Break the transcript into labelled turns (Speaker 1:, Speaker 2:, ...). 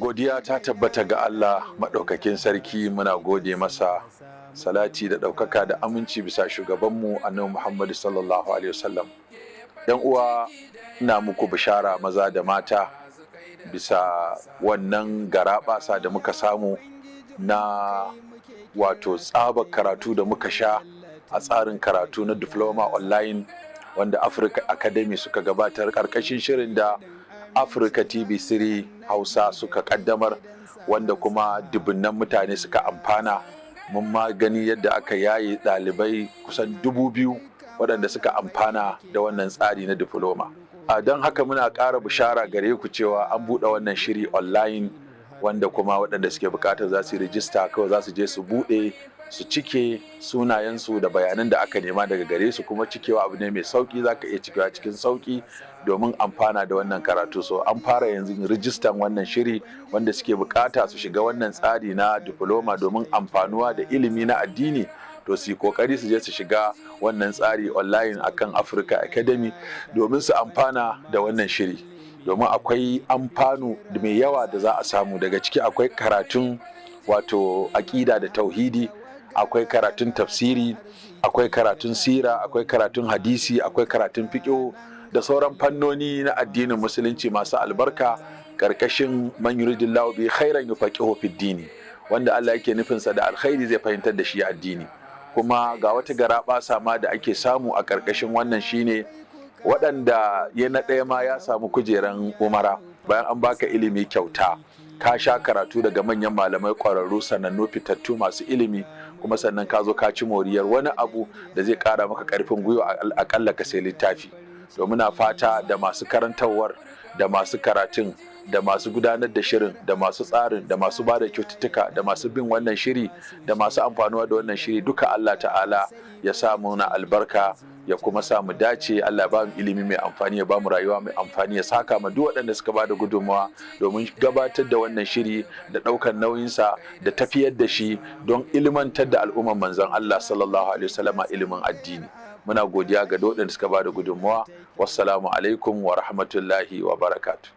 Speaker 1: Godiya ta tabbata ga Allah maɗaukakin sarki, muna gode masa, salati da ɗaukaka da aminci bisa shugabanmu Annabi Muhammadu sallallahu alaihi wasallam. Yan uwa, ina muku bishara maza da mata bisa wannan garaɓasa da muka samu na wato tsabar karatu da muka sha a tsarin karatu na diploma online wanda Africa Academy suka gabatar ƙarƙashin shirin da Africa TV 3 Hausa suka kaddamar, wanda kuma dubunnan mutane suka amfana. Mun ma gani yadda aka yaye ɗalibai kusan 2,000 waɗanda suka amfana da wannan tsari na diploma. A don haka muna ƙara bishara gare ku cewa an buɗe wannan shiri online, wanda kuma waɗanda suke buƙatar za su yi rijista kawai za su je su buɗe su cike sunayensu da bayanan da aka nema daga gare su. Kuma cikewa abu ne mai sauki, za ka iya cikewa cikin sauki domin amfana da wannan karatu. So an fara yanzu rijistan wannan shiri. Wanda suke bukata su shiga wannan tsari na diploma domin amfanuwa da ilimi na addini, to su yi kokari su je su shiga wannan tsari online akan Africa Academy domin su amfana da wannan shiri, domin akwai amfanu mai yawa da za a samu. Daga ciki akwai karatun wato aƙida da tauhidi, akwai karatun tafsiri, akwai karatun sira, akwai karatun hadisi, akwai karatun fiqh da sauran fannoni na addinin Musulunci masu albarka, karkashin man yuridillahu bi khairan yufaqihu fid dini, wanda Allah yake nufinsa da alkhairi zai fahimtar da shi addini. Kuma ga wata garaɓasa ma da ake samu a karkashin wannan, shine waɗanda ya na ɗaya ma ya samu kujeran umara. Bayan an baka ilimi kyauta, ka sha karatu daga manyan malamai ƙwararru, sanannu, fitattu, masu ilimi, kuma sannan ka zo ka ci moriyar wani abu da zai ƙara maka ƙarfin gwiwa, aƙalla ka sai littafi. To muna fata da masu karantarwar da masu karatun da masu gudanar da shirin da masu tsarin da masu ba da kyaututtuka da masu bin wannan shiri da masu amfanuwa da wannan shiri duka, Allah Ta'ala ya sa muna albarka, ya kuma sa mu dace. Allah ya ba mu ilimi mai amfani, ya ba mu rayuwa mai amfani, ya saka ma duk waɗanda suka ba da gudunmawa domin gabatar da wannan shiri da ɗaukar nauyinsa da tafiyar da shi don ilmantar da al'umman Manzon Allah sallallahu alaihi wasallama ilimin addini. Muna godiya ga duk waɗanda suka ba da gudunmawa. Wassalamu alaikum wa rahmatullahi wa barakatuh.